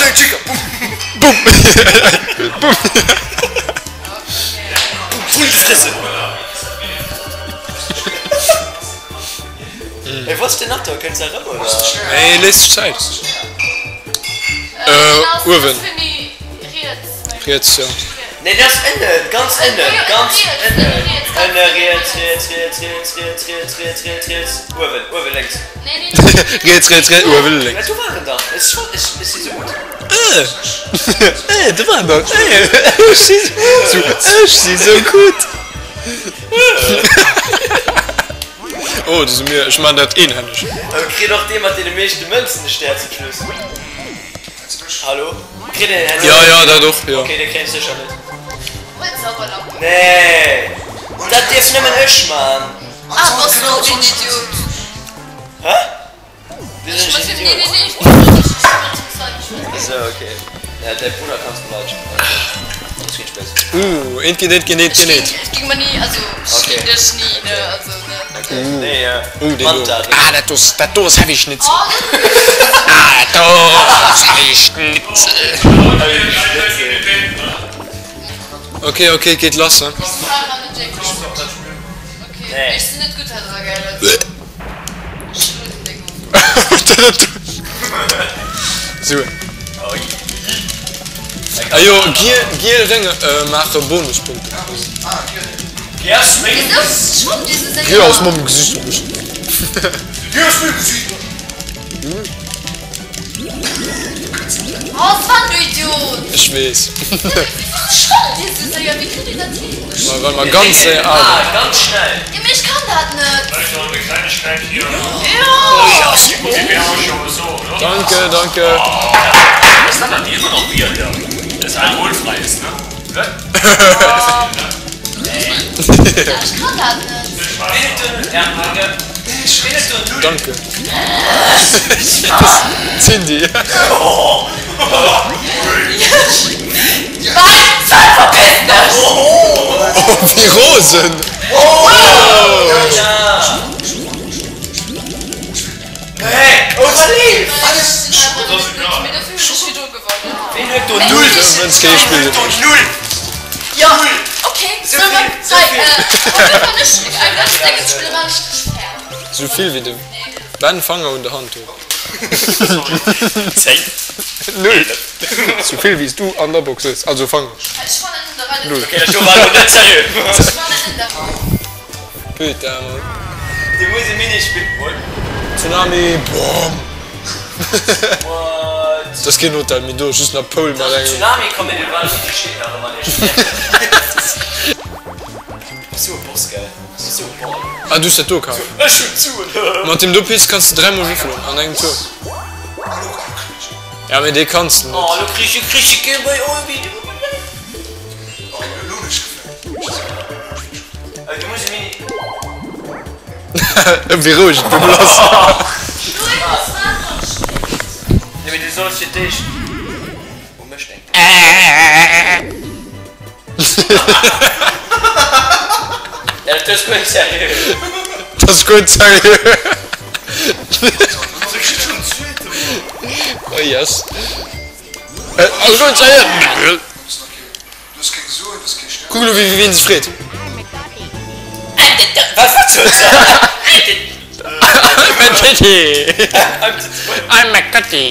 eng Chica! Bumm! Bumm! Bumm! Voll die Fresse! Ey, wou ass den Acteur? Kënnt se erëm, oder? Nee, léiss dech Zäit. Äh, uewen. Riets, jo. Nee, dat ass ënnen, ganz ënnen, ganz ënnen. Ënne riets, riets, riets, riets, riets, riets, riets, riets, riets, uewen, uewen lénks. Riets, riets, riets, uewen Mä lénks. do war en dach. Ech, ech, ech si sou gutt. Äh, äh, do war en dach. Äh, ech si sou, ech si sou gutt. Oh, do si mir. Ech man dat eenhänneg. Awer kritt och dee mat deene meeschte Mënzen de Stär zum Schluss? Hallo? Kritt een herno? Ja, ja, dat och, jo. Ok, dee kréien ech sécher net. Nee! Dat dierf nëmmen ech man! Ah, bass du och een Idiot? Hä? Wéi sinn ech een Idiot? Esou, ok. Ja, däi Brudder kanns beleidegen. Dat ass keen Spaass. Uh, eent géint eent géint eent géint eent. Ech ging mer ni, also ech ging dech ni, ne, also ne. Nee, ja. Uh, deen do. Manta, deen. Ah, dat do ass, dat do ass heavy Schnitzel. Ah, dat do ass heavy Schnitzel. Heavy Schnitzel. Ok, ok, et geet lass, hein. Nee. Sou. Ah jo, giel, giel Rénge maache Bonuspunkten. Giel ass mam Gesicht e bëssen. Ech weess. Ma well mer ganz séier al Danke, danke. Danke. Cindy. Oh, wéi rosen! Wënns kee Spill. Sou vill wéi de Ben Fanger un der Hand huet. Null. Sou vill wéi s du an der Box hues, also Fanger. Null. Putain man. Tsunami boom. Dat ass keen Hotel méi do, just nach Pool mat engem. Ah du hues dat do kaf? Mat deem do Pilz kanns de dräimol würfelen an engem Tour. Ja mee dee kanns de net. Wéi roueg et bemol ass. Dat ass guer net seriö. Oh yes. Ass guer net seriö. Kuck elo wéi wien sech freet. I'm a Kitty. I'm a Kitty.